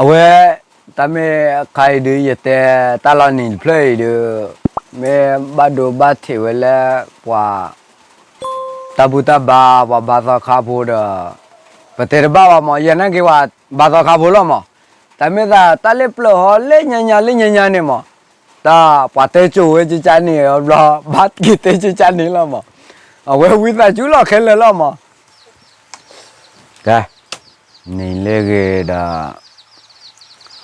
အဝဲ တၢ်မ့ၢ်ခါအံၤဒုး ယတဲတၢ်လီၤနံၤတဖျၢၣ်အံၤဒုး မ့ၢ်ဘၣ်ဒိဘၣ်ထံးဝဲလၢပှၤ တၢ်ဘူၣ်တၢ်ဘါ ပှၤဘါသီခါဖိဒီး ပတဲတဘၣ်ဘၣ်မး ယနာ်က့ၤပှၤဘါသီခါဖိလီၤမး, တၢ်မ့ၢ်သးတၢ်လၢပျၢၤဟီလၢညါညါလၢညါညါန့ၣ်မး, တၢ်ပှၤတဲကိၤဝဲကကန့ၣ်ဘျီ ဘၣ်က့ၤတဲကကန့ၣ်လီၤမး, အဝဲဝံသးစူၤလီၤခဲလၢာ်လီၤမး ကဲ, နံၤလၢဂ့ၤဒီး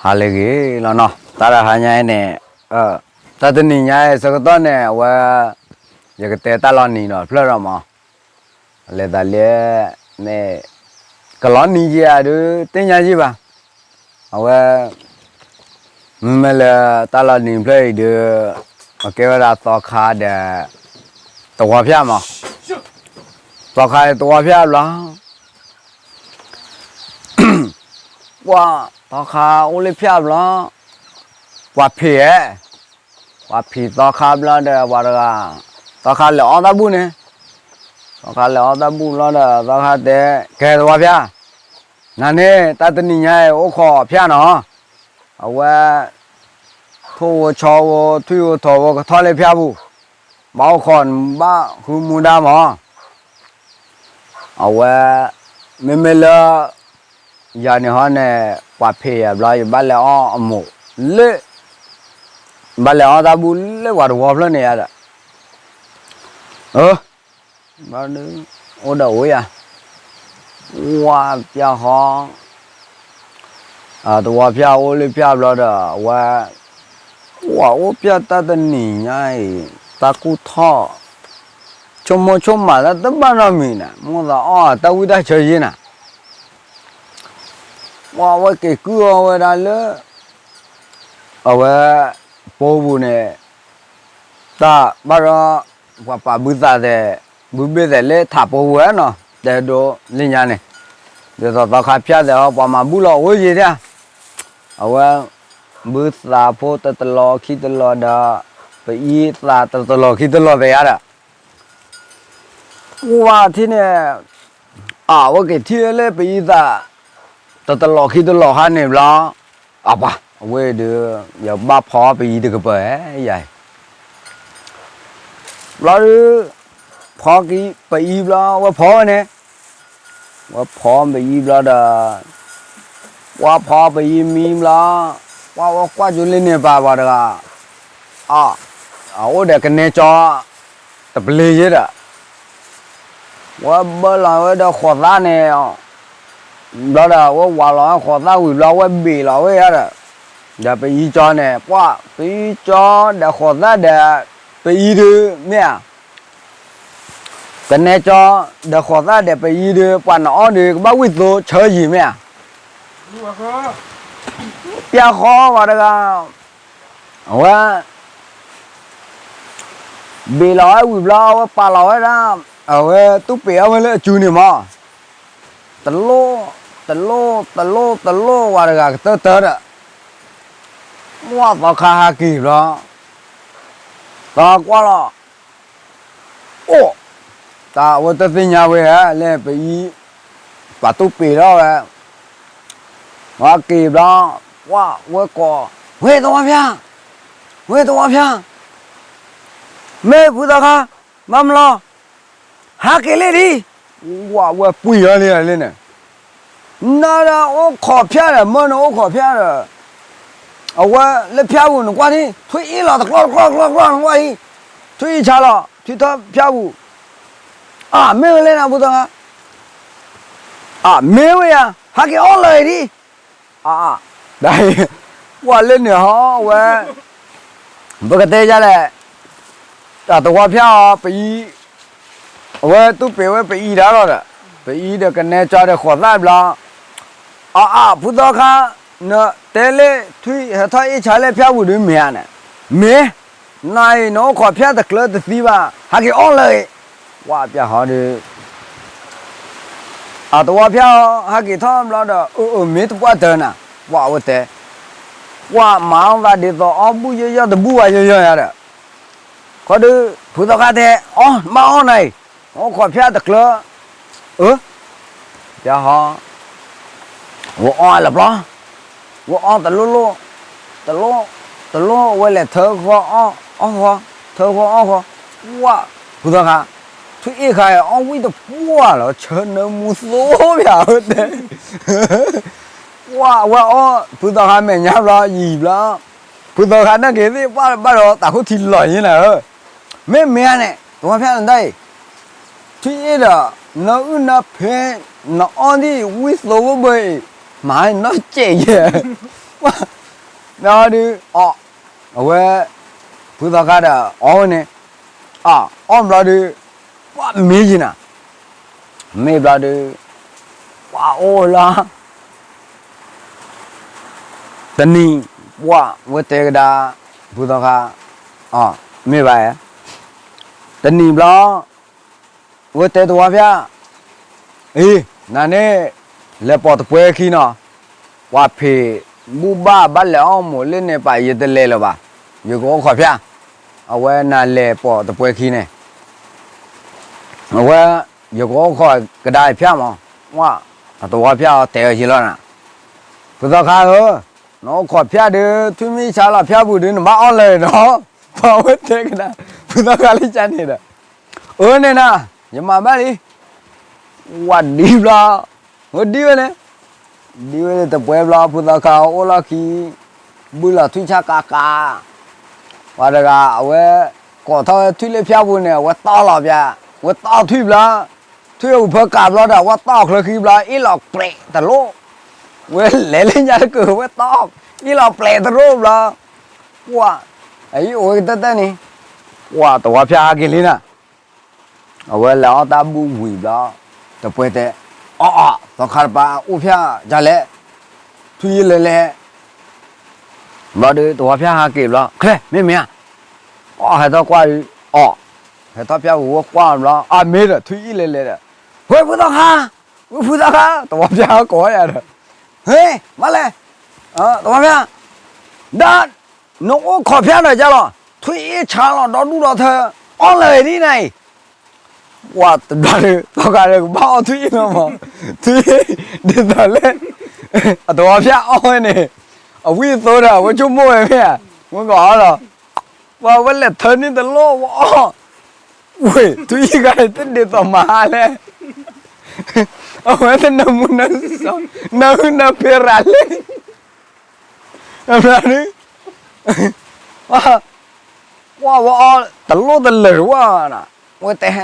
ဟါလၢဂ့ၤလီၤနီၤ, တၢ်တဟါညါအံၤန့ၣ်, တၢ်တနံၤညါအံၤဆၢကတီၢ်န့ၣ် အဝဲ ယကတဲတၢ်လီၤနံၤဒီးဖျၢၣ်ဒီးမး, လဲၤသးလၢ မ့ၢ် ကလီၤနံၤက့ၤဧါဒုး သ့ၣ်ညါက့ၤဘၣ်, အဝဲ မ့မ့ၢ်လၢတၢ်လီၤနံၤဖျၢၣ်အံၤဒုး အကဲဝဲဒၣ်သီခါဒီး သဝီဖၠၣ်မး, သီခါဒီးသဝီဖၠၣ်ဘျီ ပှၤသီခါအိၣ်လၢဖၠၣ်ဘျီ, ပှၤဖံးဧဲ, ပှၤဖံးသီခါဘျီဒီးပှၤတဂၤ, သီခါလဲၤအီၣ်တၢ်ဘူၣ်န့ၣ်, သီခါလဲၤအီၣ်တၢ်ဘူၣ်ဘျီဒီး သီခါတဲ ကဲသဝီဖၠၣ်, နၤန့ၣ် တၢ်တနံၤညါအံၤအိၣ်ခိးဖၠၣ်နီၤ, အဝဲ ထိၣ်ဧိၤဆီဧိၤ ထွံၣ်ဧိၤထိး ဝဲကထီၣ်လၢဖၠၣ်ပူၤ, ဘၣ်အိၣ်ခိးနဘၣ်ဃုမူဒါမး, အဝဲ မ့မ့ၢ်လၢ ယၤန့ၣ်ဟီန့ၣ် ပှၤဖံးယၤဘျီ ယဘၣ်လဲၤအီၣ်အမိၢ်လၢ ဘၣ်လဲၤအီၣ်တၢ်ဘူၣ်လၢပှၤတဝီဖျၢၣ်န့ၣ်ယါဒီး, အၢ ဘျီဒုး အိၣ်ဒီးအိၣ်ယၤ, ဝါပၠၣ်ဃီ တဝီဖၠၣ်အိၣ်လၢဖၠၣ်ဘျီဒီး အဝဲ ကွၢ်အိၣ်ဖၠၣ်တၢ်တနံၤညါအံၤ တၢ်ကူၣ်ထီၣ် ဆိကမိၣ်ဆိကမးတၢ်တဘၣ်နီတမံၤန့ၣ် မိၣ်သးအီၣ်တၢ်ဝံၣ်တၢ်ဆၢယ့ၢ်နၤ, ကွၢ်ဝဲက့ၤကုၢ်အီၤဝဲဒၣ်လၢ အဝဲ ပိာ်ပူၤန့ၣ် တၢ်ဘၣ်ဒီး ပှၤပာ်ဘုသးသဲး ဘုဘ့ၣ်သဲးလၢထးပိာ်ပူၤဝဲနီၤ တဲဒိလၢညါန့ၣ်, ဒ်သိးသီခါဖၠၣ်သဲးဟီ ပှၤမၤဘူၣ်လီၤအိၣ်ယံၤဒၣ်, အဝဲ ဘုသးဖိတတလီၤခံတလီၤဒီး ပအံသးတတလီၤခံတလီၤသဲးယါဒီး ဝါထံၣ်န့ၣ် အဝဲက့ၤထံၣ်လၢပအံသး တတလီၤခံတလီၤဟါန့ၣ်ဘျီ, အပှၤ အဝဲဒုး ယဘၣ်ဖီပအံတကပၤဧါယၤ, ဘျီဒုး ဖီက့ၤပအံဘျီ ဝဲဖီဝဲန့ၣ်, ဝဲဖီပအံဘျီဒီး ဝဲဖီပအံမံဘျီ, ဝဲဝဲကွၢ်ကၠိလၢန့ၣ်ပာ်ပှၤတဂၤ, အအိၣ်ဒီးကနဲကၠီ တပျ့ၤယဲဒီး ဝဲဘၢလီၤဝဲဒီးဃိးသၣ်န့ၣ်, ဘျီဒီး ဝဲဝးလီၤဝဲဃိးသၣ်ဝံၤဘျီ ဝဲဘ့ၣ်လီၤဝဲယါဒီး, ဒီးပအံကၠီန့ၣ် ပှၤ ပအံကၠီဒီးဃိးသၣ်ဒီး ပအံဒုး မ့ၢ်ဧါ, ကနဲကၠီ ဒီးဃိးသၣ်ဒီးပအံဒုး ပှၤနအီၣ်ဒုး ကဘၣ်ဝံၣ်သိဆၢယံၤမ့ၢ်ဧါ, ပျၢ်ဃီဝဲတဂၤ အဝဲ ဘ့ၣ်လီၤဝဲဝံၤဘျီ အဝဲပာ်လီၤဝဲဒၣ်, အဝဲတူၢ်ပ့ၤအီၣ်ဝဲလၢအစုန့ၣ်မး, တလိၣ်, တလိၣ်, တလိၣ်, တလိၣ်ဝဲတဂၤကတၢၢ်တၢၢ်ဒီး, မ့ၢ်သီခါဟးက့ၤဘျီ, သီကွၢ်လီၤ, အိၣ်, တၢ်အဝဲတသ့ၣ်ညါဝဲဧါ လၢပအံ, ပှၤတူၢ်ပ့ၤထီၣ်ဝဲ ဟးက့ၤဘျီ, ပှၤဝဲကိး, ဝဲသဝီဖၠၣ်, ဝဲသဝီဖၠၣ်, မ့ၢ်ဖုသီခါ, မၤမလီၤ, ဟးက့ၤလံဒံး, ဝဲပှံၢ်အီၤလံလံန့ၣ်, နဒီးအိၣ်ခိးဖၠၣ်ဒီး မၢနအိၣ်ခိးဖၠၣ်ဒီး, အဝဲလၢဖၠၣ်ပူၤနကွၢ်ထံၣ် ထွံၣ်အံၣ်လီၤတကျီၢ်တကျီၢ်တကျီၢ်တကျီၢ်နကွၢ်အံၤ, ထွံၣ်အံၣ်ဆါလီၤ ထွံၣ်ထီၣ်ဖၠၣ်ပူၤ, အၢ မ့ၢ်ဝဲလဲၣ်န့ၣ် ဖုသီခါ, အၢ မ့ၢ်ဝဲယၤ ဟးက့ၤအီၣ်လၢာ်ဒံး, အၢ ဒ်အံၤ, ပှၤလၢန့ၣ်ဟီဝဲ ပကတဲယၤလဲၣ်, တၢ်သဝီဖၠၣ်အီၤ ပအံ, အဝဲတူၢ်ပ့ၤဝဲပအံဒၣ်လီၤဒီး, ပအံဒီးကနဲကၠီဒီးဃိးသၣ်ဘျီ, အၢ အၢ ဖုသီခါ, နတဲလၢထွံၣ်ဟဲထီၣ်အ့ၣ်ဆါလၢဖၠၣ်ပူၤဒုးမ့ၢ်ဧါန့ၣ်, မ့ၢ်, နအံၤနအိၣ်ခိးဖၠၣ်တကျၢၤတသံဘၣ် ဟးက့ၤအီၣ်လၢာ်အံၤ, ပှၤပျၢ်ဃီဒုး အသဝီဖၠၣ်အီၤ ဟဲက့ၤထီၣ်ဘျီဒီး အၢ အၢ မ့ၢ်တပှၢ်တၢၢ်နၤ, ပှၤအဝဲတဲ, ပှၤမၤအီၣ်သးဒ်သိးအီၣ်ဘူၣ်ယီၢ်ယီၢ်တဘူၣ်ဘၣ်ယီၢ်ယီၢ်ယါဒီး, ခီဒုး ဖုသီခါတဲ အီၣ် ဘၣ်အီၣ်နၤအံၤ, အိၣ်ခိးဖၠၣ်တကျၢၤ, အၢ, ပျၢ်ဃီ, ဝဲအီၣ်လၢပျီ ဝဲအီၣ်တလိၣ်လိၣ်, တလိၣ်, တလိၣ်ဝဲလဲၤထၢဃီအီၣ်, အီၣ်ဃီ, ထၢဃီအီၣ်ဃီ, ဝၣ်, ဖုသီခါ, ထွံၣ်အ့ၣ်ခါအံၤအီၣ်ဝံၣ်တပှၢ်လီၤ ဆၢနၢမူသိပၠးဝဲတဲ, ဝၣ်, ဝဲအီၣ်ဖုသီခါမဲာ်ညါဘျီယံာ်ဘျီ, ဖုသီခါနာ်က့ၤသ့ၣ်ပၣ်ဘၣ်ဒီး သးခိၣ်ထံလီၤယ့နၤဧၢ, မ့ၢ်မ့ၢ်ဧါန့ၣ် သဝီဖၠၣ်နတၢ်အံၤ ထွံၣ်အ့ၣ်ဒီး နအုၣ်နဖဲ နအီၣ်ဒံၣ်ဝံၣ်သိဝဲဘၢအံၤ မၤနီၢ်စဲးယဲ, ဒုး, အီၣ်, အဝဲ, ဖုသီခါဒီး အီၣ်ဝဲန့ၣ်, အီၣ်ဘျီဒုး, ပှၢ်မ့ၢ်ယံၤနၤ, မ့ၢ်ဘျီဒုး, ပှၢ်အိၣ်လီၤ တနံၤ, ပှၢ်ဝဲတဲကဒါ, ဖုသီခါ, မ့ၢ်ဘၣ်, တနံၤဘျီ, ဝဲတဲသဝီဖၠၣ်, အံၤ, နၤန့ၣ်, လဲၤပိာ်တပှဲၤခံနီၤ, ပှၤဖံးဘူၣ်ဘၣ်ဘၣ်လဲၤအီၣ်မိၢ်လ့ၣ်န့ၣ်ပာ်ယတလဲၤလၢၤဘၣ်, ယကအိၣ်ခိးဖၠၣ်, အဝဲနၤလဲၤပိာ်တပှဲၤခံန့ၣ် အဝဲ, ယကအိၣ်ခိးကဒါဖၠၣ်မး, ဝၣ်, အသဝီဖၠၣ်အီၤတဲအီၤယံၤလီၤနၤ, ဖုသီခါဧၢ, နအိၣ်ခိးဖၠၣ်ဒုး ထွံၣ်မ့ၢ်ဆါလီၤဖၠၣ်ပူၤဒုး နဘၣ်အီၣ်လၢၤနီၤ, ပှၤဝဲတဲကဒါ, ဖုသီခါလၢကန့ၣ်ဒီး, အၢန့ၣ်နၤ, ယမၤဘၣ်လံ ဝဲဒံဘျီ, ဝဲဒံဝဲန့ၣ်, ဒံဝဲန့ၣ်တပှဲၤဘျီ ဖုသီခါအိၣ်လီၢ်ခံ, ဘုၣ်လီၤထွံၣ်ဆၣ်ကးကး, ပှၤတဂၤအဝဲ, ကိးထီၣ်ထွံၣ်လၢဖၠၣ်ပူၤန့ၣ် အဝဲတီၢ်လီၤပျၢ်, ဝဲတီၢ်ထွံၣ်ဘျီ, ထွံၣ်အူဖၢကးဘျီဒီး အဝဲတီၢ်ချၢဃံဘျီ အ့ၣ်လီၤပျဲးတလိၣ်, ဝဲလဲၤလၢညါတကုာ်ဝဲတီၢ်, အ့ၣ်လီၤပျဲးတလိၣ်ဘျီ, ပှၢ်, အအံၤအိၣ်ဝဲကတၢၢ်တၢၢ်န့ၣ်, ပှၢ်သဝီဖၠၣ်ဟးက့ၤလံနၤ အဝဲလဲၤအီၣ်တၢ်ဘူၣ်ဝံၤဘျီ, တပှဲၤတဲ, အီၣ်အီၣ် သီခါတပၤအိၣ်ဖၠၣ်ဒ်လဲၣ်, ထွံၣ်အံၣ်လဲၤလဲၤ, ဘျီဒုးသဝီဖၠၣ်ဟးက့ၤဘျီ ချဲ မ့ၢ်မ့ၢ်ဧါ, အီၣ်ဟဲထီၣ်ကွၢ်ဒုး, အီၣ်, ဟဲထီၣ်ဖၠၣ်ပူၤဝဲကွၢ်ဘျီ အမ့ၢ်ဒီး ထွံၣ်အံၣ်လဲၤလဲၤဒီး, ဝဲဖုသီခါ, ဝဲဖုသီခါ သဝီဖၠၣ်ကိးယၤဒီး, ဟ့ၣ်, မၤလဲၣ်, သဝီဖၠၣ်, ဒီး, နအိၣ်ခိးဖၠၣ်ဒီးကလီၤ, ထွံၣ်အံၣ်ဆါလီၤဒီဒူၣ်ဒီထၢ, အီၣ်လၢာ်ဒ်နၤအံၤ ပှၤတဘျီဒီး သီခါဒီးကဘၣ်အီၣ်ထွံၣ်အံၣ်မး, ထွံၣ်အံၣ်, ဒ်သိးလၢ, အသဝီဖၠၣ်အီၣ်ဝဲန့ၣ်, အဝံၣ်အသိဒီး အဝဲဆိကမိၣ်ဝဲမ့ၢ်ဧါ, ဝဲကအီၣ်လီၤ, ပှၤဝဲလဲၤထၢန့ၢ်တလိၣ်ဝဲအီၣ်, ဝ့ၢ် ထွံၣ်အံၣ်ဂၤန့ၣ် တဒ်သိးမၤဟါလဲၣ်, အဝဲတနၢမူနၢ, နၢဟုနၢဖံးရၤလဲၣ် အဘျီဒုး, ဝဲအီၣ်တလိၣ်တလၢာ်တဝၣ်, ဝဲတဲ,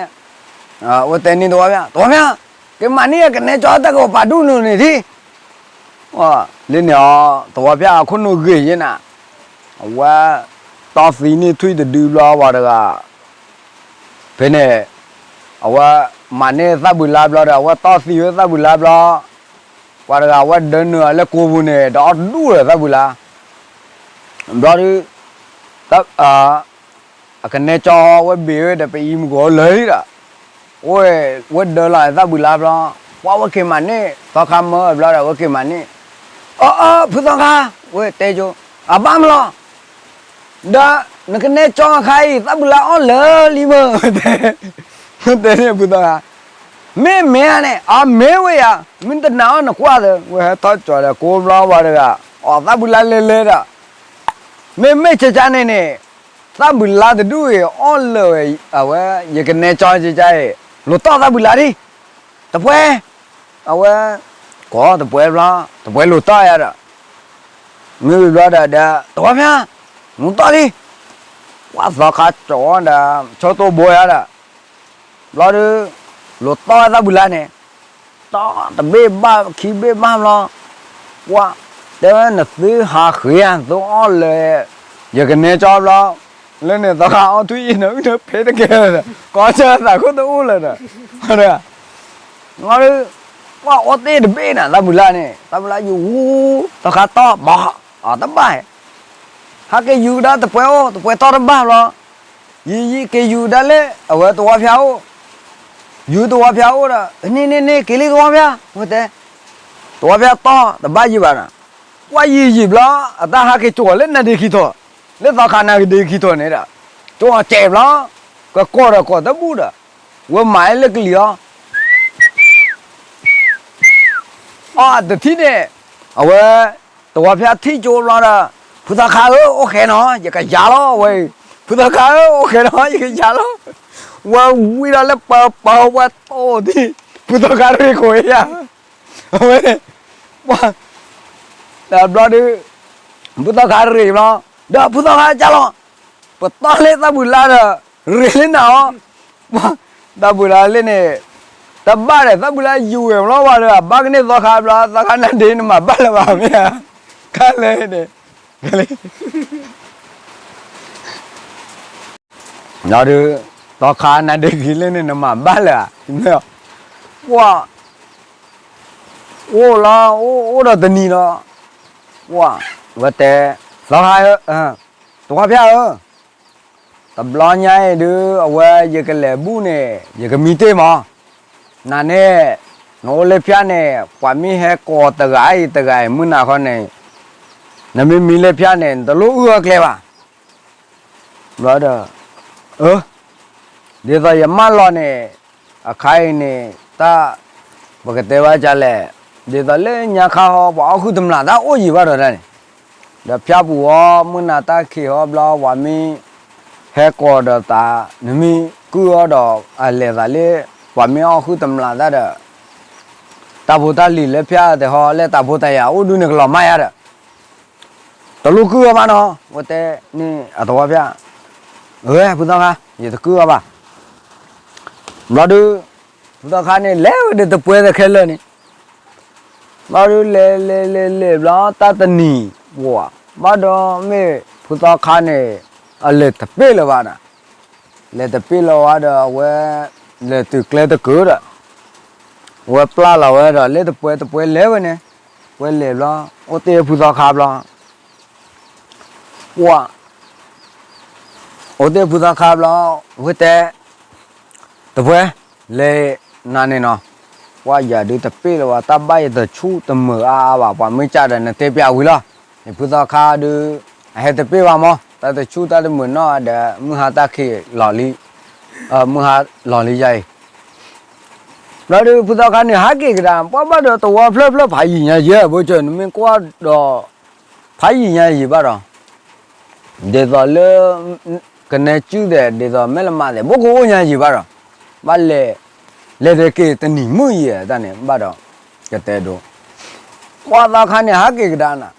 ဝဲတဲန့ၢ်သဝီဖၠၣ်, သဝီဖၠၣ်, က့ၤမၤန့ၢ်ကနဲကၠီတၢ်ကပာ်ဒူၣ်နုာ်န့ၣ်ဒံး, လၢန့ၣ်အီၤ သဝီဖၠၣ်အခိၣ်နူာ်ဂ့ၤယဲနၤ, အဝဲ, တီၢ်သံန့ၢ်ထွံၣ်တဒုဘျီပှၤတဂၤ ဖဲန့ၣ်, အဝဲမၤန့ၢ်သၣ်ဘုလါဘျီဒီး အဝဲတီၢ်သံဝဲသၣ်ဘုလါဘျီ, ပှၤတဂၤအဝဲဒၢနုာ်အီၤလၢကိာ်ပူၤန့ၣ် ဒီးအီၣ်ဒူၣ်ဒီးသၣ်ဘုလါ, ဘျီဒုး, အကနဲကၠီဝဲဘ့ၣ်ဝဲဒီးပအံၤမုၢ်ကီၤလၢာ်ဒီး, အိၣ်ဝဲဒၢလီၤသၣ်ဘုလါဘျီ, ပှၤဝဲက့ၤမၤန့ၢ် သီခါမၢအဘျီဒီး ဝဲက့ၤမၤန့ၢ်, အၢ အၢ ဖုသီခါ, ဝဲတဲကၠိ, အဘၣ်မလီၤ ဒီးနကနဲကၠီအခါအံၤ သၣ်ဘုလါအီၣ်လၢာ်လံမၢ, တဲန့ၣ်ဖုသီခါ, မ့ၢ်မ့ၢ်ဧါန့ၣ် အမ့ၢ်ဝဲယၤ, မ့ၢ်တနာ်အီၤနကွၢ်သၢ, ဝဲဟဲထီၣ်ကၠီၤဒီးကိးဘျီဝဲတဂၤ, အီၣ်သၣ်ဘုလါလဲၤလဲၤဒီး, မ့မ့ၢ်ကကါန့ၣ်န့ၣ်, သၣ်ဘုလါတဒူၣ်အံၤ အီၣ်လၢာ်ဝဲ, အဝဲ, ယကနဲကၠီကကါအံၤ, လိာ်တီၢ်သၣ်ဘုလါဒံး, တပှဲၤ, အဝဲ, ကိးတပှဲၤဘျီ, တပှဲၤလိာ်တီၢ်ယၤဒီး, မ့ၢ်ဝံၤဘျီဒီး ဒီး သဝီဖၠၣ်, လိာ်တီၢ်လံ, ပှၤသီခါကၠီၤဒီး ဆိတိၢ်ဘိယၤဒီး, ဘျီဒုး, လိာ်တီၢ်သၣ်ဘုလါန့ၣ်, တီၢ်တဘ့ၣ်ဘၣ်ခံဘ့ၣ်ဘၣ်ဘျီ, ပှၤ, တဲဝဲနသုဟးဃ့ဧါ သုအီၣ်လၢာ်, ယကနဲကၠီဘျီ, လၢန့ၣ်သီခါအီၣ်ထွံၣ်အံၤနအုၣ်နဖဲတကဲလၢၤဒီး ကိးစၢၤသးခိၣ်တအိၣ်လၢၤဒီး, ဒီး ပှၤအီၣ်တ့ၢ်တဘ့ၣ်နၤ သၣ်ဘုလါန့ၣ် သၣ်ဘုလါယဝူ, သီခါတီၢ်ဘၣ်, အတဘၣ်, ဟးက့ၤယူၤကဒါတပှဲၤအိၣ် တပှဲၤတီၢ်တဘၣ်ဘျီ, ယံာ်ယံာ်က့ၤယူၤကဒါလၢ အဝဲသဝီဖၠၣ်အိၣ်, ယူၤသဝီဖၠၣ်အိၣ်ဒီး န့ၢ်န့ၢ်န့ၢ် က့ၤလံသဝီဖၠၣ် ဝဲတဲ, သဝီဖၠၣ်တီၢ်တဘၣ်ယံာ်ဘၣ်နၤ, ပှၤယံာ်ယံာ်ဘျီ, အတၢ်ဟးက့ၤကၠီၤလၢနဒ့ခံထီၣ်, လၢသီခါနၤကဒ့ခံထီၣ်န့ၣ်ဒီး, ကၠီၤစဲးဘျီ, ကကိးဒီးကိးတဘူၣ်ဒီး, ဝဲမၤလၢကလံၤအီၤ အီၣ်တထံၣ်န့ၣ်, အဝဲ, တ သဝီဖၠၣ်ထံၣ်ကၠိဘျီဒီး, ဖုသီခါဧၢ, အိၣ်ဃဲနီၤ, ယကယၤလီၤဝဲ, ဖုသီခါဧၢ, အိၣ်ဃဲနီၤ, ယကယၤလီၤ, ဝဲဝံဒီးလၢပၢၤပၢၤဝဲတီၢ်သံ, ဖုသီခါရ့ၣ်ခိၣ်ယၤ, အဝဲ, ပှၤ, တဘျီဒုး, ဖုသီခါရ့ၣ်ဘျီ, ဒီးဖုသီခါကၢ်လီၤ, ပတီၢ်လၢသးဘုလါဒီး, ရ့ၣ်လၢနၤအီၤ, သးဘုလါလၢန့ၣ်, တဘၣ်ဒီးသးဘုလါယူၤဝဲဘျီဝဲဒီး ဘၣ်ကန့ၢ်သီခါဘျီ သီခါနၤဒ့နမၤဘၣ်လၢၤဘၣ်မ့ၢ်ဧါ, ခါလဲၣ်န့ၣ်, လီၤဒုး, သီခါနၤဒ့ခံလၢန့ၣ်နမၤဘၣ်လၢၤဧါ, ပှၤ, အိၣ်လီၤ, အိၣ်ဒီးတနံၤလီၤ, ပှၤ, ဝဲတဲ, သီခါဧၢ, သဝီဖၠၣ်ဧၢ, တဘျီညါအံၤဒုး အဝဲယကလဲၤဘူၣ်န့ၣ် ယကမံတ့ၢ်မး, နၤန့ၣ်, နအိၣ်လၢဖၠၣ်န့ၣ် ပှၤမ့ၢ်ဟဲကိးတဂၤအံၤတဂၤအံၤ မုၢ်နၤခီန့ၣ်, နမ့ၢ်မံလၢဖၠၣ်န့ၣ် နတလိၣ်အုၣ်အီၣ်ကျဲဘၣ်, ဘျီဒီး, အၢ, ဒ်သိးယမၢလီၤန့ၣ်, အခါအံၤန့ၣ်, တၢ်, ပကတဲဘၣ်ကလဲၣ်, ဒ်သိးလၢညါခါဟီ ပှၤအီၣ်ဃုာ်တမျးတၢ်အိၣ်ယံၤဘၣ်ဒီးတၢ်န့ၣ်, ဒီးဖၠၣ်ပူၤဟီ မုၢ်နၤတၢ်ခံးဟီဘျီ ပှၤမ့ၢ်, ဟဲကိးဒီးသး, နမ့ၢ်ကုၢ်အီၤဒီး အလဲၤသးလၢ, ပှၤမ့ၢ်အီၣ်ဃုာ်တမျးတၢ်ဒီး တၢ်ဖိတၢ်လံၤလၢဖၠၣ်သ့ၣ်ဟီ လၢတၢ်ဖိတၢ်ယာ်အိၣ်ဒုန့ၣ်ကလီၤမၢ်ယါဒီး, တလိၣ်ကုၢ်အီၤဘၣ်နီၤ, ဝဲတဲန့ၣ်အသဝီဖၠၣ်, အဝဲဖုသီခါ, ယတကုၢ်အီၤဘၣ်, ဘျီဒုး, ဖုသီခါန့ၣ် လဲၤဝဲဒီးတပှဲၤသ့ခဲလၢာ်န့ၣ် ဘျီဒုးလဲၤလဲၤလဲၤလဲၤဘျီတၢ်တနံၤ, ပှၤ, ဘၣ်ဒီးမ့ၢ်ဖုသီခါန့ၣ်, အလဲၤတပ့ၢ်လၢၤဘၣ်ဒီး, လဲၤတပ့ၢ်လၢၤဘၣ်ဒီးအဝဲ, လဲၤတုၤကျဲတကုာ်ဒီး, အဝဲပျၢ်လီၤဝဲဒီးလၢတပှဲၤတပှဲၤလဲၤဝဲန့ၣ်, ပှဲၤလဲၤဘျီ, အိၣ်တ့ၢ်ဖုသီခါဘျီ ပှၤ, အိၣ်တ့ၢ်ဖုသီခါဘျီ, ဝဲတဲ, တပှဲၤ, လဲၤနၤန့ၣ်နီၤ, ပှၤယၤဒုးတပ့ၢ်လၢၤဘၣ် တၢ်ဘၣ်ယတဆူၣ်တမုာ်အါအါဘၣ် ပှၤမ့ၢ်ကၢ်ဒီးနတဲပျးဝံၤလီၤ, ယဖုသီခါဒုး, အဟဲတပ့ၢ်ဘၣ်မး တၢ်တဆူၣ်တၢ်တမုာ်နီၢ်ဒီး မုၢ်ဟါတၢ်ခံးလီၤလံ, မုၢ်ဟါလီၤလံယၤအံၤ ဘျီဒုးဖုသီခါန့ၣ် ဟးက့ၤကဒါ ပှၤဘၣ်ဒီးသဝီဖျၢၣ်ဖျၢၣ်ဖးယံာ်ညါယဲၢ် ဘိကၢၢ်နမ့ၢ်ကွၢ်ဒီး, ဖးယံာ်ညါယံာ်ဘၣ်ဒီး, ဒ်သိးလၢ, ကနဲကုၢ်သ့ၣ် ဒ်သိးမဲၢ်လမးသ့ၣ် ဘိကအိၣ်ညါယံာ်ဘၣ်ဒီး, ဘၣ်လဲၤ, လဲၤတက့ၤတနံၤမုၢ်ယံာ်တၢ်န့ၣ်ဘၣ်ဒီး, ကတဲဒိ, ပှၤသီခါန့ၣ် ဟးက့ၤကဒါနၤ,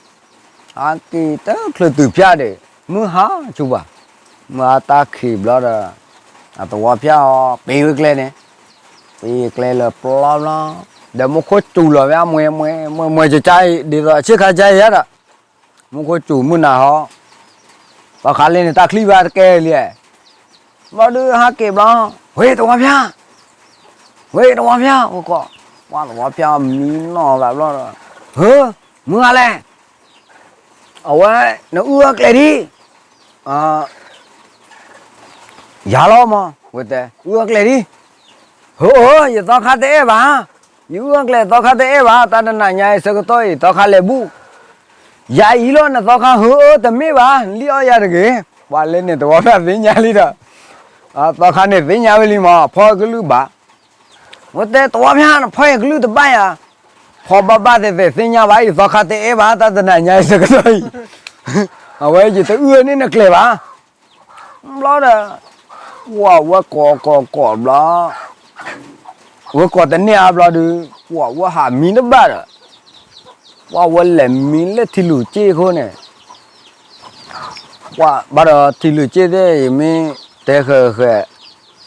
ဟးက့ၤတချုးတုၤဖၠၣ်ဒီး, မုၢ်ဟါဆူၣ်ဘၣ်, မုၢ်ဟါတၢ်ခံးဘျီဒီး, အသဝီဖၠၣ်အီၤ ပ့ၤဝဲကျဲန့ၣ်, ပ့ၤကျဲလၢပျီဘျီ, ဒီးမူခိၣ်စူၤလီၤဝဲအမွဲမွဲမွဲမွဲကကါအံၤ ဒ်သိးအဆ့ၣ်ခါကါအံၤဒီး, မူခိၣ်စူၤမုၢ်နၤဟီ သီခါလၢန့ၣ် တၢ်ချံၣ်ဘၣ်တကဲလံ, ဘျီဒုးဟးက့ၤဘျီ, ဝ့ၢ်သဝီဖၠၣ်, ဝ့ၢ်သဝီဖၠၣ် ဝဲကိး, ပှၤသဝီဖၠၣ်မံနီၢ်သးဘျီဒီး, ဟၢ, မုၢ်ဂၤလဲၣ်, အဝဲ, နအုၣ်အီၣ်ကျဲဒံး, ယၤလီၤမး ဝဲတဲ အုၣ်အီၣ်ကျဲဒံး, ဟၢအၢ ယသီခါတအဲၣ်ဘၣ်, ယအုၣ်အီၣ်ကျဲသီခါတအဲၣ်ဘၣ် တၢ်တနၤညါအံၤဆၢကတီၢ်အံၤ သီခါလဲၤဘူၣ် ယၤအံၤလီၤ နသီခါဟၢအၢတမ့ၢ်ဘၣ် နလံၣ်အီၣ်ယၤတဂ့ၤ, ပှၤလၢန့ၣ် သဝီဖၠၣ်သ့ၣ်ညါလံဒီး, သီခါန့ၣ်သ့ၣ်ညါဝဲလံမး ဖီကလုၢ်ဘၣ်, ဝဲတဲ သဝီဖၠၣ် နဖီယကလုၢ်တဘၣ်ယၤ, ဖီဘၣ်ဘၣ်သ့ၣ်သ့ၣ်သ့ၣ်ညါဘၣ်အံၤ သီခါတအဲၣ်ဘၣ် တၢ်တနၤညါအံၤဆၢကတီၢ်အံၤ, အဝဲယတအုၣ်န့ၢ်နကျဲဘၣ် ဘျီဒီး, ပှၤဝဲကိးကိးကိးဘျီ, ဝဲကိးတန့ၢ်အါဘျီဒုး, ပှၤဝဲဟးမံတဘၣ်ဒီး, ပှၤဝဲလဲၤမံလၢထံလူၤစ့ၣ်ခိၣ်န့ၣ်, ပှၤဘၣ်ဒီးထံလူၤစ့ၣ်သ့ၣ်အံၤမ့ၢ်တဲဃဲၤဃဲၤ,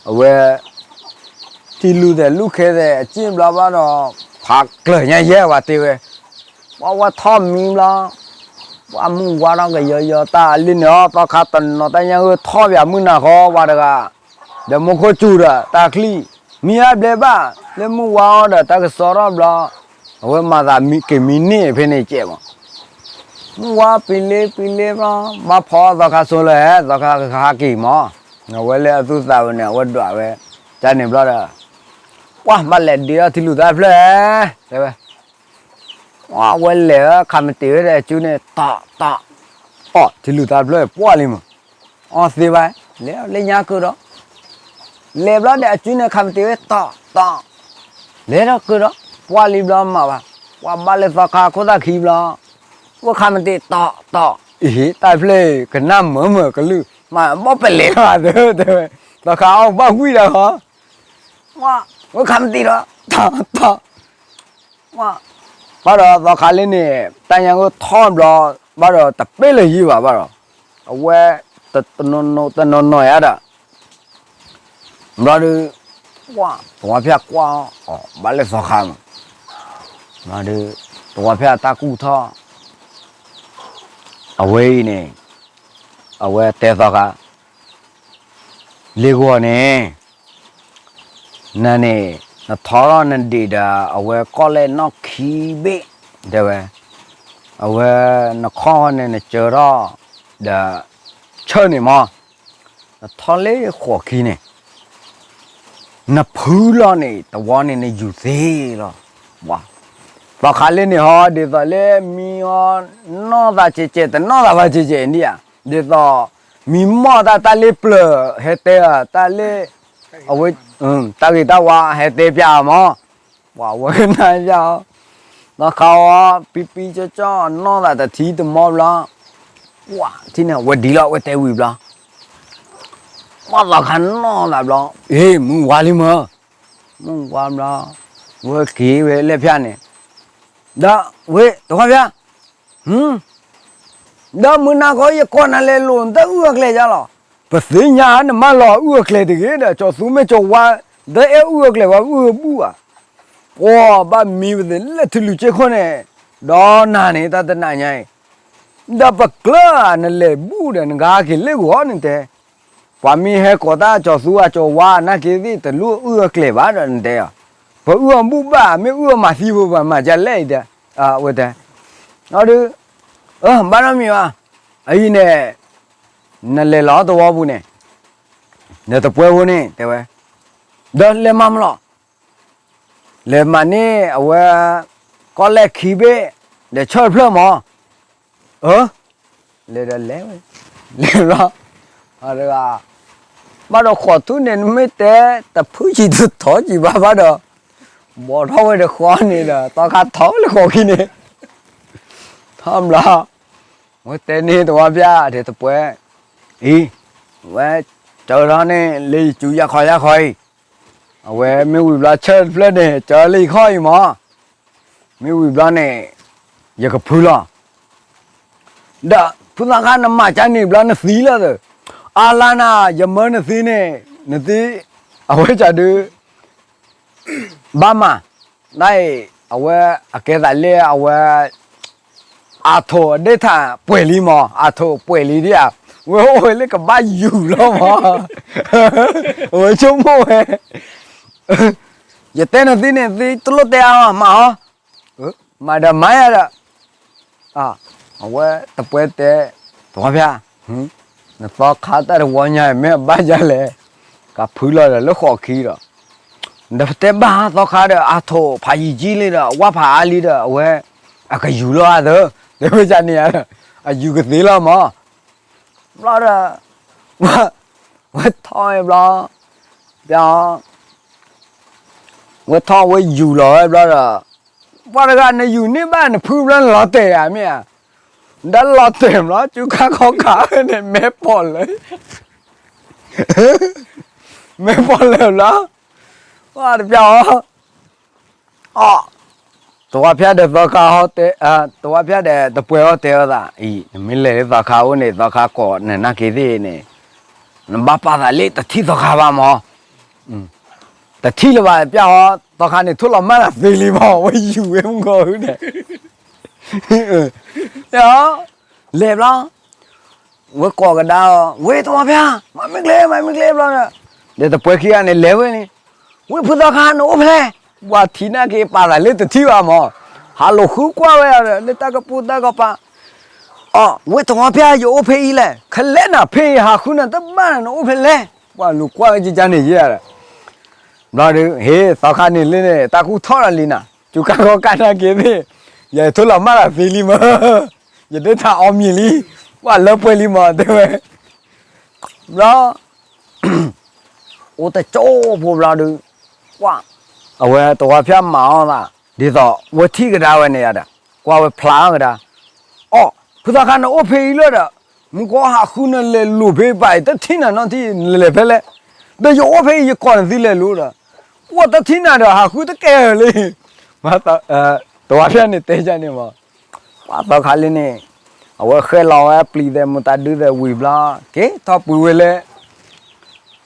အဝဲ ထံလူၤသဲးလူၢ်ခဲသဲးအစ့ၣ်ဘျီဘၣ်ဒီး, ဖးကျၢၤညါယဲၢ်ဝဲတ့ဝဲ, ပှၤဝဲထီၣ်မံဘျီ, ပှၤမုၢ်ဝါထီၣ်ကယီယီတၢ်လံန့ၣ်အီၤ သီခါတနီၤတၢ်ညါဂ့ၢ်ထီၣ်ပၠးမုၢ်နၤဃီဝဲတဂၤ, ဒီးမူခိၣ်စူၤဒီးတၢ်ချံၣ်, မံအါဘျဲဘၣ်, လၢမုၢ်ဝါအီၤဒီးတၢ်ကစီၣ်ထီၣ်ဘျီ, အဝဲမၤသးက့ၤမံန့ၢ်ဖဲန့ၣ်ကဲးမး မုၢ်ဝါပံၤလ့ပံၤလ့ဘျီ, ဘၣ်ဖီသီခါဆိလၢဟဲ သီခါကဟးက့ၤမး, အဝဲလၢအသူၣ်သးဝဲန့ၣ် အဝဲဒွးဝဲ, တၢ်န့ၣ်ဘျီဒီး, ပှၤဘၣ်လဲၤဒ့အီၣ်ထံလူၤသးဖျၢၣ်, တဲဝဲ, အဝဲလဲၤခးမတ့ၤဝဲဒီးအစုန့ၣ် တီတီ, အီၣ်ထံလူၤသးဖျၢၣ်ပှၢ်လံမး, အီၣ်သ့ဘၣ်, လဲၤလၢညါကုၢ်ဒီး လဲၤဘျီဒီးအစုန့ၣ်ခးမတ့ၤဝဲတီတီ, လဲၤဒီးကုၢ်ဒီး, ပှၢ်လံဘျီမးဘၣ်, ပှၤဘၣ်လၢသီခါခိၣ်သၣ်ခံဘျီ, ဝဲခးမတံၤတီတီ, အံၤ တၢ်ဖျၢၣ်အံၤ ကနၣ်မၢမၢကလုၢ် မၤဘီၣ်ပလဲၤလီၤသၢတဲဝဲ, သီခါအီၣ်ဘၣ်ဝံၣ်ဒီးဟီ, ဝဲခးမတံၤဒီး တီတီ, ဘၣ်ဒီးသီခါလၢန့ၣ် တၢ်ညါကထီၣ်ဘျီ, ဘၣ်ဒီးတပ့ၢ်လၢၤယံၤဘၣ်ဘၣ်ဒီး, အဝဲ တနီၤနီၤယါဒီး ဘျီဒီး သဝီဖၠၣ်ကွၢ်အီၤ ဘၣ်လၢသီခါမး, ဘျီဒီး သဝီဖၠၣ်တၢ်ကူၣ်ထီၣ် အဝဲအံၤန့ၣ် အဝဲတဲသီခါ လ့ၣ်ဂီၤန့ၣ် နန့ၣ် နထီထီၣ်နဒံးဒီး အဝဲကီၢ်လဲၣ်နီၣ်ခံဘ့ၣ် တဲဝဲ, အဝဲ နခီၣ်န့ၣ်နစၢထီၣ် ဒီး ဆၢၣ်န့ၣ်မး နထီၣ်လၢဃိးခံန့ၣ် နဖုလီၤန့ၣ် တဝီန့ၣ်နယူၤသ့လီၤ. သီခါလၢန့ၣ်ဟီ ဒ်သိးလၢမံအီၤ နီၢ်သးကဲးကဲး တနီၢ်သးဘၣ်ကဲးကဲးဒံးဧါ, ဒ်သိး မံမီၢ်တၢ်တၢ်လ့ပျၢၤ ဟဲတဲအီၤ တၢ်လ့ အဝဲ တၢ်ဂ့ၤတၢ်ဝါဟဲတဲပၠးအီၤမး, ပှၤဝဲကနၣ်ပၠးအီၤ, သီခါအီၤ ပံပံကၠီကၠီ နီၢ်သးတထံတမီဘျီ, ပှၤထံၣ်န့ၣ် ဝဲဒ်လီၤ ဝဲတဲဝံၤဘျီ ပှၤသီခါနီၢ်သးဘျီ, အ့ မုၢ်ဝါလံမၢ, မုၢ်ဝါဘျီ, ဝဲက့ၤဝဲလဲၣ်ဖၠၣ်န့ၣ်, ဒီးဝဲ သဝီဖၠၣ်, ဒီးမုၢ်နၤခီယကွၢ်နၤလဲၤလိာ် နတၢ်အုၣ်အကျဲၤယါလီၤ, ပသ့ၣ်ညါနမၢလီၤအုၣ်အကျဲၤတဂ့ၤဒီး ကၠီၤသူမ့ၢ်ကၠီၤဝါ ဒီးအဲၣ်အုၣ်အကျဲၤဝဲအုၣ်အဘူၣ်ဧါ, ပှၤဘၣ်မံပသ့ၣ်လၢထံလုာ်က့ခိၣ်န့ၣ်, ဒီးနၤန့ၣ် တၢ်တနၤညါအံၤ ဒီးပကျၢၢ်နလဲၤဘူၣ်ဒီး နကဟဲက့ၤလၢဂီၤန့ၣ်တဲ, ပှၤမ့ၢ်ဟဲကိးတၢ်ကၠီၤသူအကၠီၤဝါနာ်က့သ့ၣ် တလိၣ်အုၣ်အကျဲၤဘၣ်ဒီးနတဲအီၤ, ပအုၣ်အဘူၣ်ဘၣ် မ့ၢ်အုၣ်အမၤသံဖိ ပမၤဒ်လဲၣ်အံၤတဲ, အဝဲတဲ, ဒီး, ဘၣ်နီတမံၤဘၣ်, အအံၤန့ၣ်, နလဲၤလီၤသဝီပူၤန့ၣ်, နတပှဲၤဖိန့ၣ် တဲဝဲ, ဒီးလဲၤမၤမလီၤ လဲၤမၤန့ၢ်အဝဲ ကီၢ်လဲၣ်ခံဘ့ၣ် ဒီးဆၢၣ်တဖျၢၣ်မး, အၢ, လဲၤဒီးလဲၤဝဲ, လဲၤဘျီ, ဘၣ်ဒီးဃိးထူၣ်န့ၣ် နမ့ၢ်တဲ တဖုၣ်ကံၤတထီကံၤဘၣ်ဘၣ်ဒီး, ဘီထီၣ်ဝဲတဃီန့ၣ်ဒီး သီခါထီၣ်ဝဲလၢဃိးခံန့ၣ်, ထီၣ်ဘျီ, ဝဲတဲန့ၢ်သဝီဖၠၣ်ဒီးတပှဲၤ, အံၤ, ဝဲ, ကၢထီၣ်န့ၣ် လၢယစုယါခီယါခီအံၤ, အဝဲမ့ၢ်ဝံၤဘျီဆၢၣ်တဖျၢၣ်န့ၣ် ကၢလၢယခီၣ်အံၤမး, မ့ၢ်ဝံၤဘျီန့ၣ်, ယကဖုလီၤ ဒီးဖုသီခါနမၤကၢန့ၣ်ဘျီနသံလီၤသၢ, အါလါနၤ ယမၢနသံန့ၣ်, နသံ, အဝဲကဒု, ဘၣ်မး, နအံၤ, အဝဲ, အကဲသးလၢအဝဲ, အထိးဒ့ၣ်ထၣ်ပှဲၤလံမး အထိးပှဲၤလံဒ်ဧါ, ဝဲအိၣ်ဝဲလၢကဘၣ်ယူၤလီၤမး, အဝဲဆိကမိၣ်ဝဲ ယတဲနသံန့ၣ် သံတလိၣ်တဲအါမး, မၤအီၤ, မၤဒီးမၤယၤဒီး, အဝဲတပှဲၤတဲ, သဝီဖၠၣ်, နသီခါတၢ်တဝီညါမ့ၢ်အဘၣ်ယၤလဲၣ်, ကဖုလီၤဒီးလၢဃိးခံဒီး, ဒီးပတဲဘၣ်သီခါဒီး အါထိးဖးယံာ်ကံလံဒီး အဝါဖးအါလံဒီး အဝဲ, အကယူၤလီၤအါသၢ, တဲဝဲန့ၣ်ဧါဒီး, အယူၤကသ့လီၤမး, ဘျီဒီး, ဝဲထီၣ်ဝဲဘျီ, ပျီ ဝဲထီၣ်ဝဲယူၤလီၤဝဲဘျီဒီး, ပှၤတဂၤနယူၤန့ၢ်ဘၣ်နဖုဘျီနလီၤတဲာ်ဧါမ့ၢ်ဧါ, ဒီးလီၤတဲာ်ဘျီ ကၠူကါခီကးဝဲန့ၣ် မဲာ်ပိာ်လၢာ်, မဲာ်ပိာ်လၢာ်ဘျီ, ပှၤတပျီအီၤ, အီ, သဝီဖၠၣ်ဒီးသီခါဟီတဲ, သဝီဖၠၣ်ဒီးတပှဲၤဟီတဲအီၤသးအံၤ နမ့ၢ်လဲၤလၢသီခါအိၣ်န့ၣ် သီခါကိးနနာ်က့သ့ၣ်န့ၣ်, နဘၣ်ပာ်သးလၢတထံၣ်သီခါဘၣ်မး တထံၣ်လၢၤဘၣ်ပျၢ်ဟီ, သီခါန့ၣ်ထိၣ်လီၤမၢ်သးသ့လံမး ဝဲယူၤဝဲမုၢ်ဂီၤဝဲန့ၣ်, လဲၤဘျီ, ဝဲကိးကဒါအီၤ ဝဲသဝီဖၠၣ် မၤမ့ၢ်ကျဲ မၤမ့ၢ်ကျဲဘျီ, ဒီးတပှဲၤခံဂၤန့ၣ်လဲၤဝဲန့ၣ်, ဝဲဖုသီခါနအိၣ်ဖဲလဲၣ်, ပှၤထံၣ်နာ်က့ပာ်သးလၢတထံၣ်ဘၣ်မး, ဟးလိာ်ဃုကွၢ်ဝဲ လၢတၢ်ကပိာ်တၢ်ကပၤ အီ, ဝဲသဝီဖၠၣ် ယအိၣ်ဖဲအံၤလဲၣ်, ခဲလဲၣ်နၤဖဲအံၤဟးဃုနၤတဘၣ်နၤ နအိၣ်ဖဲလဲၣ်, ပှၤလူၤကွၢ်ဝဲကကန့ၣ်ယဲဒီး, ဘျီဒီး ဟ့ၣ် သီခါန့ၣ်လၢန့ၣ် တၢ်ကူၣ်ထီၣ်လီၤလံနၤ, ကၠူကါခီကးနာ်က့သ့ၣ်, ယထိၣ်လီၤမၢ်သးသ့လံမး, ယဒၢထးအီမံၤလံ, ပှၤလၢပှဲၤလံမး တဲဝဲ, ဘျီ အိၣ်တကၠိဖိဘျီဒီး, ကွၢ်, အဝဲသဝီဖၠၣ်မၤအီၤသး, ဒ်သိးဝဲထံၣ်ကဒါဝဲန့ၣ်ယၤဒီး, ကွၢ်ဝဲဖျါအီၤကဒါ, အီၣ်, ဖုသီခါနအိၣ်ဖဲအံၤလၢဒီး, မူကီၢ်ဟးဃုနလဲၤလိာ်ဖဲပာ်အံၤ တထံၣ်နၤနီတထံၣ် နလဲၤဖဲလဲၣ်, ဒီးယအိၣ်ဖဲအံၤယကိးနသုလဲၤလိာ်ဒီး, ကွၢ်တထံၣ်နၤဒီးဟးဃုတကဲလံ, တဝီဖၠၣ်န့ၣ်တဲဒ်န့ၣ်မး, ပှၤသီခါလၢန့ၣ်, အဝဲဃဲလီၤဝဲပျံၤသဲးမတၤဒုးသဲးဝံၤဘျီ, က့ၤထီၣ်ပှ့ၤဝဲလၢ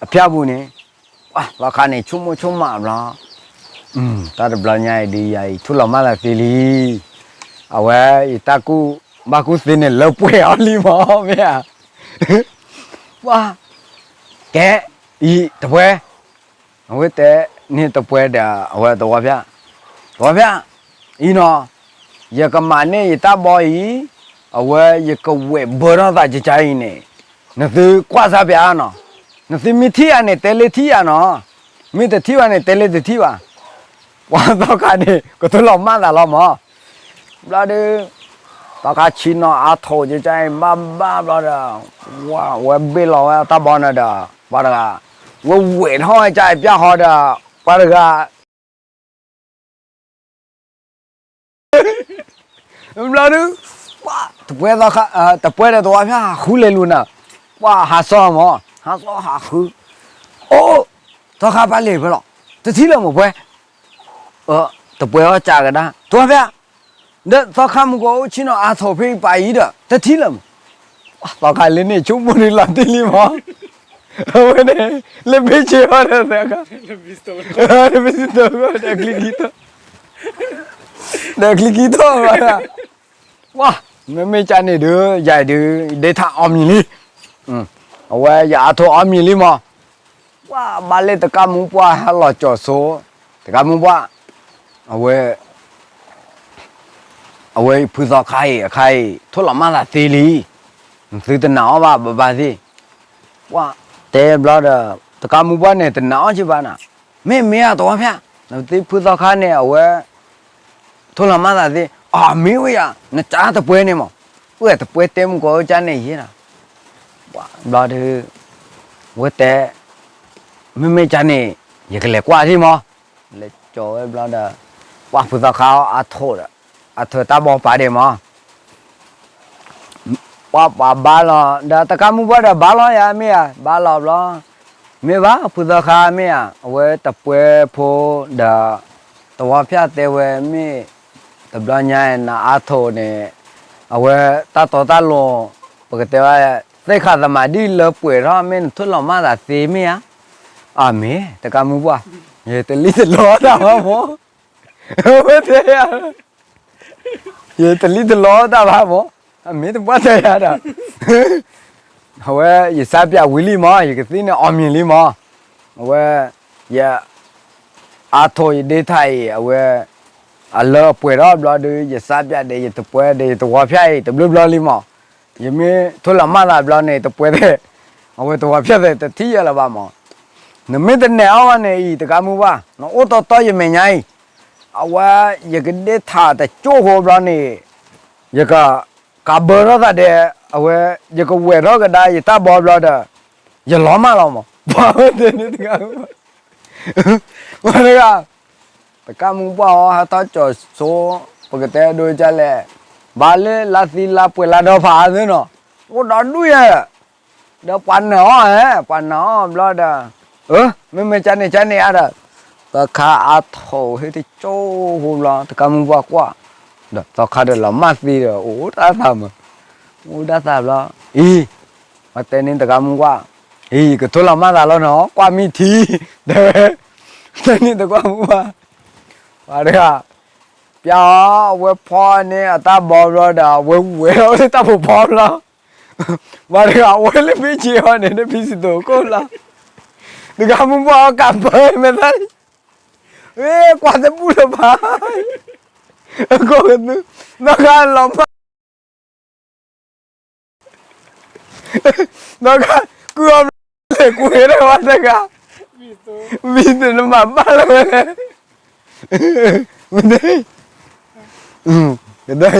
အဖၠၣ်ပူၤန့ၣ်, ပှၤသီခါန့ၣ် ဆိကမိၣ်ဆိကမးဘျီ, တၢ်တဘျီညါအံၤဒုးယၤအံၤ ထိၣ်လီၤမၢ်သးသ့လံ, အဝဲယတၢ်ကူၣ်ဘၣ်ကူၣ်သ့န့ၣ် လၢပှဲၤအီၤလံမး မ့ၢ်ဧါ, ပှၤ, ကဲ, အံၤတပှဲၤ, အဝဲတဲန့ၣ်တပှဲၤဒီး အဝဲသဝီဖၠၣ်, သဝီဖၠၣ်, အံၤနီၤ, ယကမၤန့ၢ်ယတၢ်ဘီအံၤ, အဝဲယကဝဲၢ်ဘၢထီၣ်သးကကါအံၤန့ၣ်, နသုကွၢ်စၢ်ပၠးနီၤ, နသုမ့ၢ်ထံၣ်ယၤန့ၣ် တဲလၢထံၣ်ယၤနီၤ, မ့ၢ်တထံၣ်ဘၣ်န့ၣ် တဲလၢတထံၣ်ဘၣ်, ပှၤသီခါန့ၣ် ကထိၣ်လီၤမၢ်သးလီၤမး, ဘျီဒုး, သီခါဆံနီၤအါထိၣ်ကကါအံၤ ဘၣ်ဘၣ်ဘျီဒီး, ဝဲဘ့ၣ်လီၤဝဲအတၢ်ဘီန့ၣ်ဒီး, ပှၤတဂၤ, ဝဲဝဲၢ်ထီၣ်ဝဲကါအံၤပျၢ်ဃီဒီး, ပှၤတဂၤ ဘျီဒုး, ပှၤ, တပှဲၤသီခါ, တပှဲၤဒီးသဝီဖၠၣ်ဟးဃုလဲၤလိာ်နၤ, ပှၤဟးစီမး, ဟးစီဟးဃု, အိၣ်, သီခါပၢ်လဲၤဖဲလဲၣ်, တထံၣ်လၢၤမးပှဲၤ, တပှဲၤအီၣ်ကးကဒါ, သဝီဖၠၣ်, ဒီးသီခါမူကီၢ်အိၣ်ဆံနီၤအါထိၣ်ဖဲအံၤပာ်အံၤဒီး တထံၣ်လၢၤမး, ပှၤသီခါလၢန့ၣ် ဆိကမိၣ်ဒုးလီၤတံၢ်လံမး, အဝဲန့ၣ်, လၢဘ့ၣ်ဆ့အီၤဒီးသီခါ, ဒီးချံခံထီၣ်, ဒီးချံခံထီၣ်ဘၣ်, ပှၤ, မ့မ့ၢ်ကါန့ၣ်ဒုး ယၤဒုး ဒ့ထါအီၣ်မံၤလံ, အဝဲယအါထိၣ်အီၣ်မံၤလံမး, ပှၤဘၣ်လၢတကးမူပှၢ်ဟဲလီၤကၠီၤစိ, တကးမူပှၢ်, အဝဲ အဝဲဖုသီခါအံၤ အခါအံၤ ထိၣ်လီၤမၢ်သးသ့လံ, နသုတနာ်အီၣ်ဘၣ်ဘၣ်ဘၣ်သ့ၣ်, ပှၤတဲဘျီဒီး တကးမူပှၢ်န့ၣ် တနာ်အီၣ်က့ဘၣ်နၤ, မ့ၢ်မ့ၢ်ဧါသဝီဖၠၣ်, နသုဖုသီခါန့ၣ် အဝဲ ထိၣ်လီၤမၢ်သးသ့, အမ့ၢ်ဝဲယၤ နကးတပှဲၤန့ၣ်မး, အိၣ်တပှဲၤတဲမူကီၢ်အိၣ်ကါန့ၣ်ယဲဒီး, ဘျီဒုး, ဝဲတဲ, မ့မ့ၢ်ကါန့ၣ် ယကလဲၤကွၢ်ဒံးမး, လဲၤကၠီၤဝဲဘျီဒီး, ပှၤဖုသီခါအီၣ်အါထိၣ်ဒီး, အါထိၣ်တၢ်ဘီပာ်ဒံးမး, ပှၤပှၤဘါလီၤ ဒီးတကးမူပှၢ်ဒီးဘါလီၤယၤမ့ၢ်ဧါ ဘါလီၤဘျီ, မ့ၢ်ဘၣ်ဖုသီခါမ့ၢ်ဧါ အဝဲတပှဲၤဖိဒီး, သဝီဖၠၣ်တဲဝဲမ့ၢ်, တဘျီညါနအါထိၣ်န့ၣ်, အဝဲတၢ်တီတၢ်လိၤ, ပကတဲဝဲ, သ့ၣ်ခါသမၤဒ်လၢပှဲၤထီၣ် မ့ၢ်နထိၣ်လီၤမၢ်သးသ့မ့ၢ်ဧါ, အမ့ၢ်တကးမူပှၢ်, ယတလံၣ်တလီတၢ်ဘၣ်မး, ဝဲတဲယၤ ယတလံၣ်တလီတၢ်ဘၣ်မး, အမ့ၢ်တပှၢ်တဲယၤဒီး, အဝဲယစါပၠးဝံၤလံမး ယကသံၣ်န့ၣ်အီၣ်မံၤလံမး, အဝဲ, ယ, အါထိၣ်ယဒ့ထါအံၤ အဝဲ, အလၢအပှဲၤထီၣ်ဘျီဒီး ယစါပၠးဒီးယတပှဲၤဒီးယသဝီဖၠၣ်အံၤ တဘျုးဘျီလံမး, ယမ့ၢ်ထိၣ်လီၤမၢ်သးဘျီန့ၣ် တပှဲၤသ့ၣ်, အဝဲသဝီဖၠၣ်သ့ၣ်တထံၣ်ယဲလၢၤဘၣ်မး, နမ့ၢ်တနဲၣ်အီၣ်ဘၣ်န့ၣ်အံၤ တကးမူပှၢ် နအိၣ်တီတီယမဲာ်ညါအံၤ, အဝဲ, ယကဒ့ထါတကၠိၢ်ဃိဘျီန့ၣ်, ယက, ကးဘၢထီၣ်သးဒီး, အဝဲ, ယကဝဲၢ်ထီၣ်ကဒါယတၢ်ဘီဘျီဒီး, ယလီၤမၢ်လီၤမး ပှၤဝဲတဲန့ၣ်တဂၤ, ပှၤတဂၤ, တကးမူပှၢ်အီၤဟဲထီၣ်ကၠီၤစိ, ပကတဲဒိကၢ်လဲၣ်, ဘၣ်လၢလါသံလါပှဲၤလါဒီဖးသ့နီၤ, အိၣ်ဒီဒူၣ်ယဲ, ဒီးပှၤနာ်အီၤဧါ ပှၤနာ်အီၤဘျီဒီး, မ့မ့ၢ်ကန့ၣ်ကန့ၣ်ဧါဒီး, သီခါအါထီၣ်ဟ့ၣ်တကၠိၢ်ဃိဘျီ တကးမူပှၢ်ကွၢ်, ဒီးသီခါဒီးလီၤမၢ်သ့ဒီး အိၣ်ဒၣ်သးမး, အိၣ်ဒၣ်သးဘျီ, အံၤ, ပှၤတဲန့ၣ်တကးမူပှၢ်, အံၤ ကထိၣ်လီၤမၢ်သးလီၤနီၤ ကွၢ်မ့ၢ်ထံ, တဲဝဲ, တဲန့ၣ်တကးမူပှၢ်, ပှၤတဂၤ, ပျၢ်အီၤ အဝဲဖီန့ၢ်အတၢ်ဘီဘျီဒီး အဝဲဝဲၢ်ထီၣ်လၢတၢ်ဖိဖီဘျီ, ပှၤတဂၤအဝဲလၢမ့ၢ်က့ၤအီၤန့ၣ် နဖံစံၣ်တိၤခိၣ်လီၤ, တကးမူပှၢ်အီၤကးပၢမဲာ်သၣ်, ဝဲကွၢ်တဘူၣ်လၢၤဘၣ်, အကိးကသူ, နီၢ်ခါလီၤမၢ် ဒီးက, ကုၢ်အီၤဘျီလဲၤကွံာ်ဝဲဒၣ်ဝဲတဂၤ, ဝံၤသုနမၤဘၣ်လၢၤဝဲလဲၣ်, မ့ၢ်, ကဒဲ,